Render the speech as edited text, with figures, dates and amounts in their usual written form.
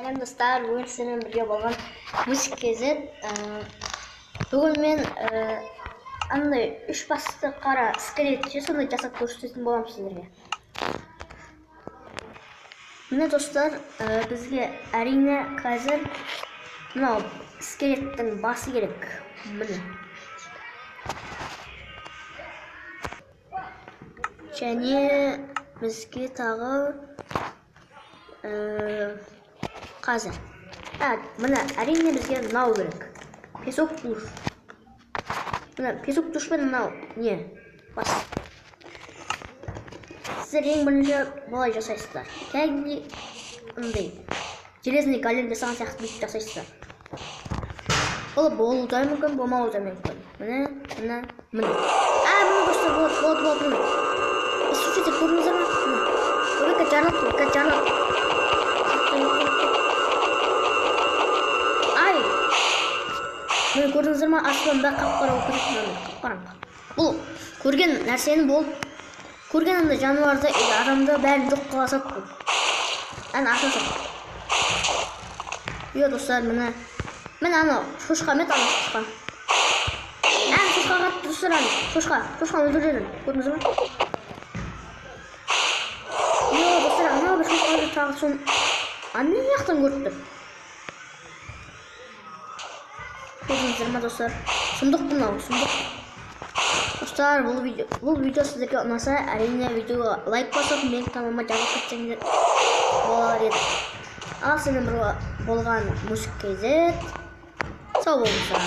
Сәлем, достар! Бүгін сіздермен бірге болған Мусик KZ. Бүгін мен андай үш басты қара скелет ше, сондай жасап көрсететін боламын сіздерге. Міне, достар, бізге әрине қазір мынау скелеттің басы керек. Міне. Және бізге тағы қазір. Міне, әрине бізге мынау керек. Песок душ. Міне, песок душ пен мынау не? Бас. Сіздер ең бірінші былай жасайсыздар. Кәдімгідей андай железный голем жасаған сияқты бүйтіп жасайсыздар. Ол болуы да мүмкін, болмауы да мүмкін. Міне, міне, міне. Міне, достар, болады, болады, болады, міне. Слушайте, көрдіңіздер ме? Міне. Ой, жарылды, ой, жарылды. Ай! Міне, көрдіңіздер ме? Аспан бәрі қап-қара болып кетеді, міне, қап-қараңғы. Бұл көрген нәрсені болып, көрген андай жануарды, или адамды бәрін жоқ қыла салады бұл. Әне, аша салады. Йо, достар, міне. Міне, анау шошқа ма еді, анау шошқа. Әне, шошқа қатты, достар, әне, шошқа, шошқаны өлтіреді. Көрдіңіздер ме? Йо, достар, анау бір шошқа өлтірді, тағы соны ана жақтан көріп тұр. Көрдіңіздер ме, достар? Сұмдық мынау, сұмдық. Достар, бұл видео сіздерге ұнаса, әрине видеоға лайк басып, менің каналыма жазылып кетсеңіздер болар еді. Ал сіздермен бірге болған Мусик KZ. Сау болыңыздар.